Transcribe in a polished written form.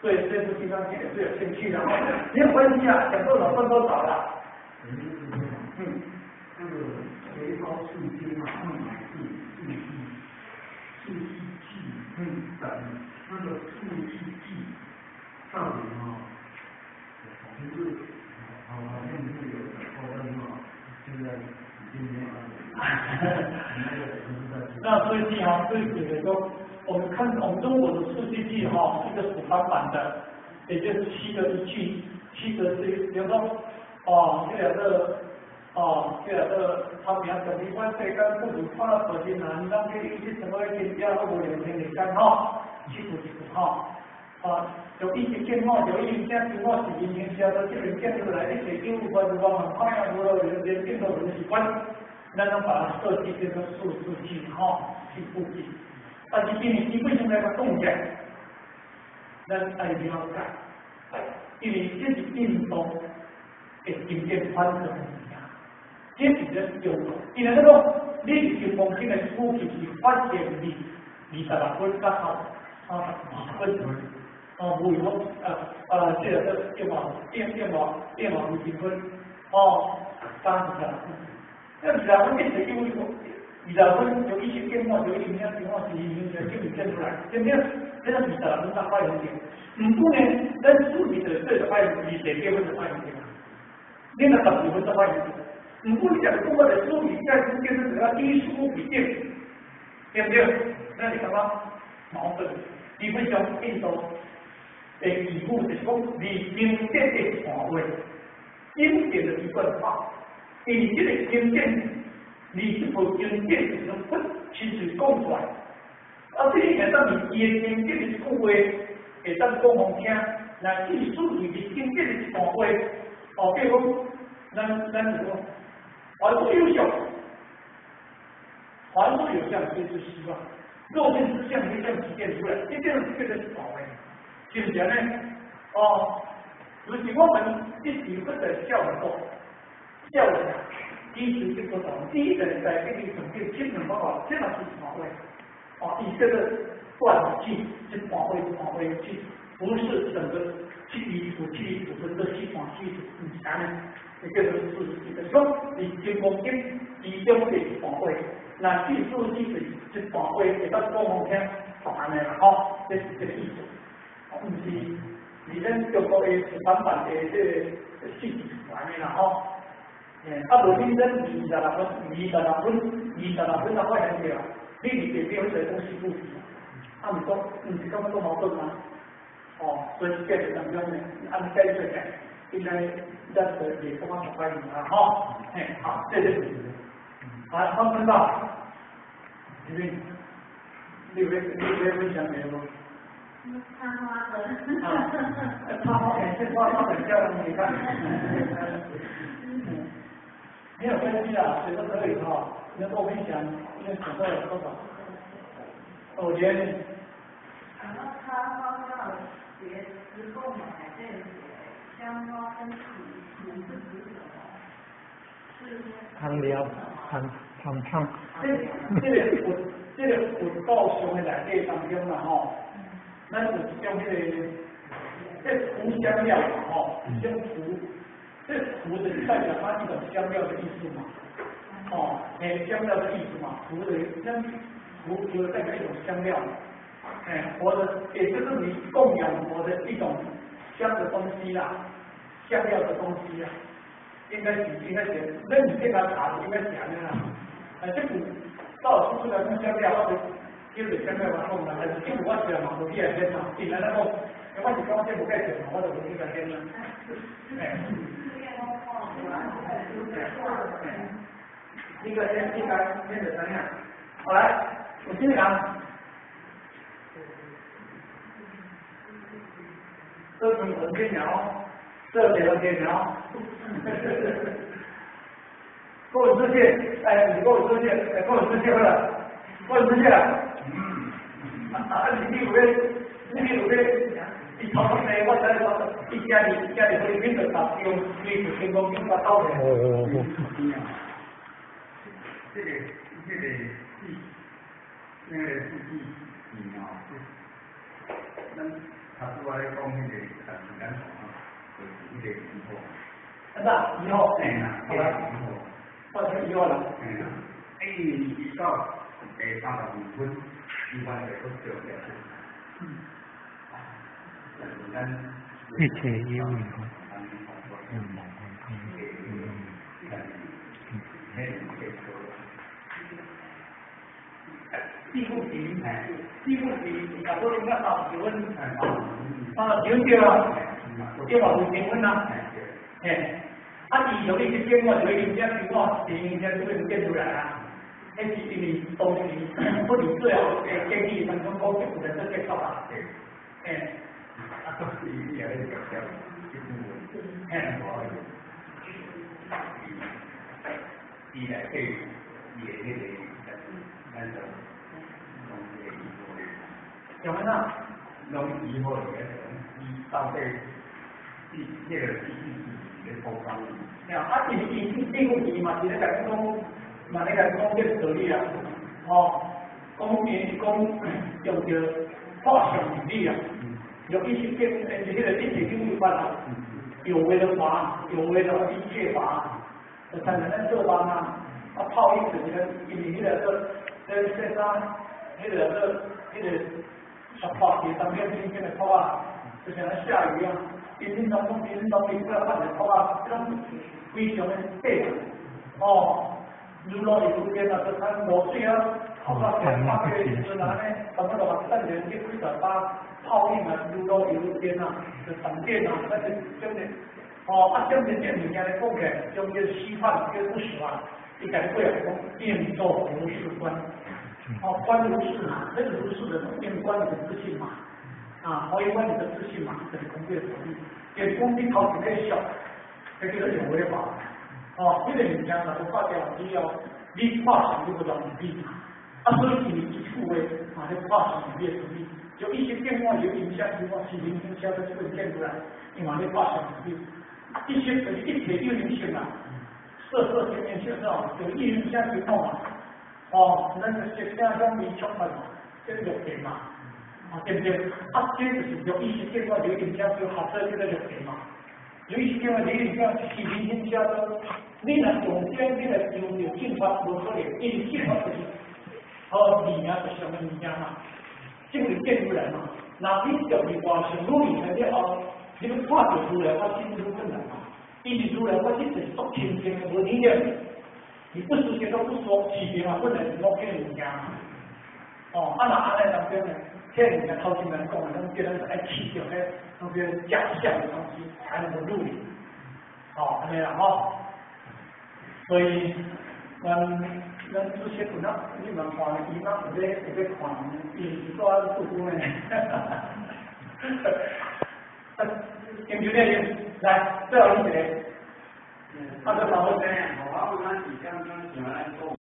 對這部金剛經也是有興趣的，沒有關係啊，講多少算多少啦。嗯，那個回包數經啊，是數據，數據記，等那個數據記到底哈，就是好像是有講過，但是現在已經沒有了。那數據哈，對比來說，我們看我們中國的數據記哈，是一個死板板的，也就是七個一句，七個字，比如說，哦，這兩個，哦，這兩個，他名等於阮世間不如看大人啊，咱去一些什麼經典都無兩天時間吼，七句一句吼，啊，就一直見我，就一直聽我是人情社，到這邊見出來，一切有關有關嘛，看啊無咯，連連見都無是關，咱攏把它設計變成數字記吼，去複記。但是因為基本上來講起來，咱愛了解，因為這是印度的經典傳承物件，這是咱中國。因為那個你是金剛經的書籍是發現佇26分到32分，哦，無講這個電話電電話電話五十分，哦，36分，那26分變成因為20分就一些電話，就一些電話是因為就變出來，對不對？這個26分才發現的。毋過呢，咱數字就對就發現28分就發現的，你若14分才發現的。毋過你若講我的數字再變成這個低數比變，對不對？那你感覺矛盾？基本上印度的義務就是講，離經典的一段話，經典的一段話，因為這個經典。你這部經典是用佛親自講出來，啊，這個會當是伊的經典的一句話，會當講予聽，那意思是經典的一段話，哦，比如講，咱是講，凡所有相，凡所有相，皆是虛妄。若見之相，非相即現出來，這變變成一段話，是不是呢？哦，就是我們一直不在教導，教導。第一次這個第一個在這裡總結基本方法，這嘛是一段話，哦，以這個斷句，一段話一段話去，不是整個七一五七一五分的七段七不是安呢？這個是這個說，你金剛經其中的一段話，那記數據是一段話，會當講予聽，就按呢啦，吼，這是這個意思，毋是是咱中國的出版版的這個四字按呢啦，吼。啊，無你咱26分，26分，26分才發現對啊，你佇地表迄個講四句字，啊，毋講，毋是感覺做矛盾嗎？哦，所以解釋當中呢，按呢解釋起來，應該咱就會感覺較快啊，吼，嘿，好，這個。來，方分到，這邊，你有分享沒有？插花的。啊，插花，哎，這花花很漂亮，你看。沒有關係啦，誰都可以哈，能夠分享，因為講到了多少？哦，連。然後插花要別直購買這香花跟土，土是指什麼？是香料，香香香。這個佛，這個佛道上的內底當中啦吼，咱有一種彼個，這塗香料嘛吼，一種塗。這塗的代表它一種香料的意思嘛，哦，哎，香料的意思嘛，塗的，像塗塗代表一種香料，哎，或者也就是你供養佛的一種香的東西啦，香料的東西啦，應該是，那你這個茶應該是按呢啦，哎，這個到處出來講香料，我就叫做香料嘛，講啦，但是這個我食嘛無起來煎嘛，伊來咱講，我是講這無介紹嘛，我就無去共煎啦，哎。應該先應該先怎樣？好來，我先講。這是文件了，這是文件了。各位自信，哎，你各位自信，哎，各位自信了，各位自信了。啊，你有咧？你有咧？伊頭先呢，我知影伊家己家己菲律賓就集中，伊就成功警察到的。哦。這個字，那個字字字哦，咱頭拄仔拄仔咧講彼個咱講啊，就是彼個疑惑。啊，哪疑惑？嘿啦，彼個疑惑。我是疑惑啦。嘿啦，啊，因為伊到第32分，伊完全閣著了。一切有為法，無四不時，四不時，若果啉到30分，30分對啊，對嘛有成分啊，嘿，啊，伊由你去變我，就會啉遮酒我，是因遮就會變出來啊。彼是因為當時不離最後的建議當中講，有人做結束啊，嘿，啊，都是伊也咧強調這部分，嘿，伊內底伊的彼個，咱就攏這個疑惑。像按怎？攏疑惑是講，伊到底伊彼個意思是咧講啥物？啊，伊伊四不時嘛是咧共你講，嘛咧共你講這個道理啊，吼，講伊是講用著化相為理啊，用意識變，彼個一切有為法啊，有為的法，有為的一切法，就親像咱做夢啊，啊泡影就是咱因為彼個做，這啥，彼個做，彼個十破起當天天天的泡啊，就像咱下雨啊，天天當中天天當中不要發一個泡啊，這種非常的短，哦，如落雨天啊，就看落水啊，泡啊，泡起來時陣啊，呢，差不多落等下去幾十把泡影啊，如落雨天啊，就閃電啊，那就真的，哦，啊，這邊這物件來講起來，種叫稀飯，叫不實啊，伊家己過來講變做如是觀，哦，觀如是嘛，那個如是的變觀你的自信嘛，啊，可以觀你的自信嘛，就是講這個道理，就是講你頭前咧想，這叫做有為法，哦，這個物件若無發掉以後，你看相你無容易比，啊，所以因為一處的嘛咧看相是你的道理，就一些變化有影響，有我是靈性消失這個見出來，伊嘛咧看相是你，一些就是一切有靈性啊，色色聲音色哦，就一影響就講嘛，哦，咱就色聲香味觸法嘛，這個六塵嘛，啊對不對？啊，這就是有意識變化有影響，就合作這個六塵嘛。有意識變化有影響是靈性消失，你若用這你來修著正法無可能，因為正法就是好物件就是啥物物件嘛，這個見出來嘛。若你著是外想努力了後，你欲看著如來法真愈困難嘛。因為如來法真就是足清淨的，無理念，你不實現都不說，起邊嘛本來是無這個物件嘛。哦，啊若按呢當中呢，這個物件頭前來講的，攏叫咱愛去掉彼攏叫假象的東西，才能夠入理。哦，按呢啦吼。所以，咱主席有哪，你嘛看，伊嘛有咧看，伊是住故宮的。啊，研究咧，來，最後一個，啊，這頭。我阮是感覺像咱講。